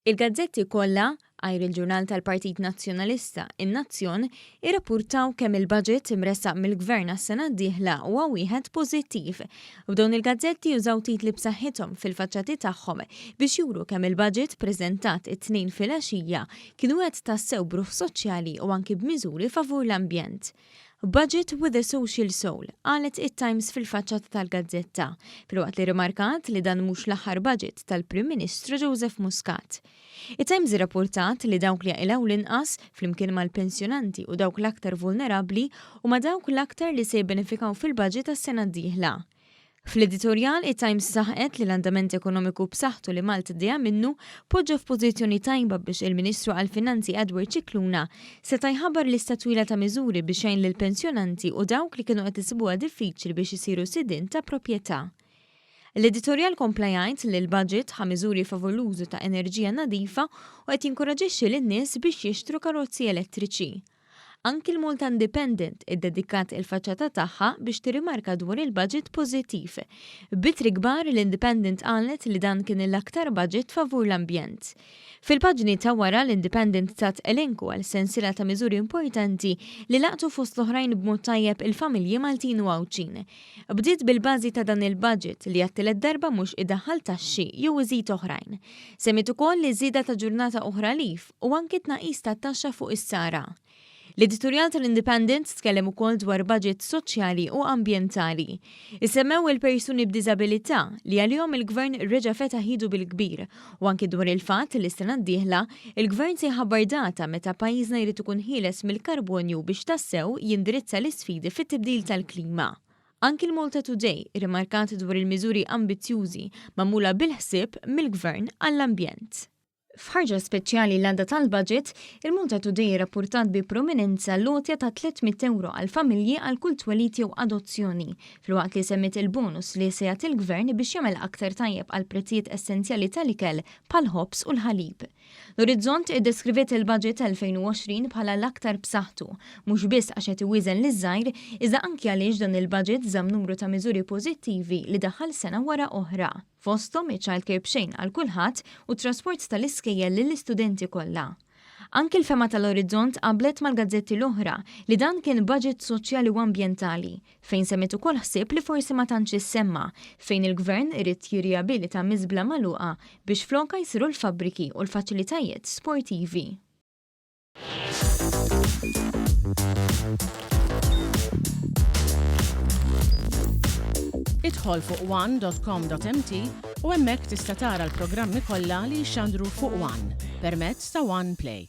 Il-gazzetti kollha, għajr il-ġurnal tal-Partit Nazzjonalista, In-Nazzjon, irrappurtaw kemm il-budget imressaq mill-Gvern għas-sena d-dieħla huwa wieħed pożittiv. B'dawn il-gazzetti jużaw titli b'saħħithom fil-faċċati tagħhom biex juru kemm il-budget preżentat it-Tnejn filgħaxija kien wieħed tassew b'ruħ soċjali u anki b'miżuri favur l-ambjent. Budget with a social soul, qalet it-Times fil-faċċata tal-gazzetta, filwaqt li rrimarkat li dan mhux l-aħħar budget tal-Prim Ministru Joseph Muscat. It-Times irrappurtat li dawk li jaqilgħu l-inqas, flimkien mal-pensjonanti u dawk l-aktar vulnerabbli, huma dawk l-aktar li se jibbenefikaw fil-budget għas-sena d-dieħla. Fl-editorjal, it-Times saħqet li l-andament ekonomiku b'saħħtu li Malta għaddejja minnu poġġa f'pożizzjoni tajba biex il-Ministru għall-Finanzi Edward Scicluna seta' jħabbar lista twila ta' miżuri biex jgħin lill-pensjonanti u dawk li kienu qed isibuha diffiċli biex isiru sidien ta' proprjetà. L-editorjal kompla jgħid li l-budget ħa miżuri favur l-użu ta' enerġija nadifa u qed jinkoraġixxi lin-nies biex jixtru karozzi elettriċi. Anki l-Malta Independent iddedikat il-faċċata tagħha biex tirrimarka dwar il-budget pożittiv. B'ittri kbar l-Independent qalet li dan kien l-aktar budget favur l-ambjent. Fil-paġni ta' wara l-Independent tat elenku għal sensiela ta' miżuri importanti li laqtu fost l-oħrajn b'mod tajjeb il-familji Maltin u Għawdxin. Bdiet bil-bażi ta' dan il-budget li għat-tielet darba mhux idaħħal taxxi jew iżid oħrajn. Semmiet ukoll iż-żieda ta' ġurnata oħra leave u anki tnaqqis tat-taxxa fuq is-sara. L-editorjal tal-Independent tkellem ukoll dwar budget soċjali u ambjentali. Issemmew il-persuni b'diżabilità li għalihom il-Gvern reġa' fetaħ idu bil-kbir u anki dwar il-fatt li s-sena d-dieħla il-Gvern se jħabbar data meta pajjiżna jrid ikun ħieles mill-karbonju biex tassew jindirizza l-isfidi fit-tibdil tal-klima. Anki l-Malta Today irrimarkat dwar il-miżuri ambizzjużi magħmula bil-ħsieb mill-Gvern għall-ambjent. F'ħarġa speċjali l-għada tal-budget, il-Malta Today irrappurtat bi prominenza l-għotja ta' 300 ewro għall-familji għal kull twelid jew adozzjoni, filwaqt li semmiet il-bonus li se jagħti l-Gvern biex jagħmel aktar tajjeb għall-prezzijiet essenzjali tal-ikel bħall-ħobż u l-ħalib. L-Orizzont iddeskriviet il-budget 2020 bħala l-aktar b'saħħtu, mhux biss għax qed iwieżen liż-żgħir, iżda anki għaliex dan il-budget żamm numru ta' miżuri pożittivi li daħħal sena wara oħra. fosthom iċ-childcare b'xejn għal kulħadd u t-trasport tal-iskejjel lill-istudenti kollha. Anki l-fehma tal-Orizzont qablet mal-gazzetti l-oħra li dan kien budget soċjali u ambjentali, fejn semmiet ukoll ħsieb li forsi ma tantx issemma, fejn il-Gvern irid jirriabilita miżbla magħluqa biex flokha jsiru l-fabbriki u l-faċilitajiet sportivi. Idħol fuq one.com.mt u hemmhekk tista' tara l-programmi kollha li jixxandru fuq One permezz ta' One Play.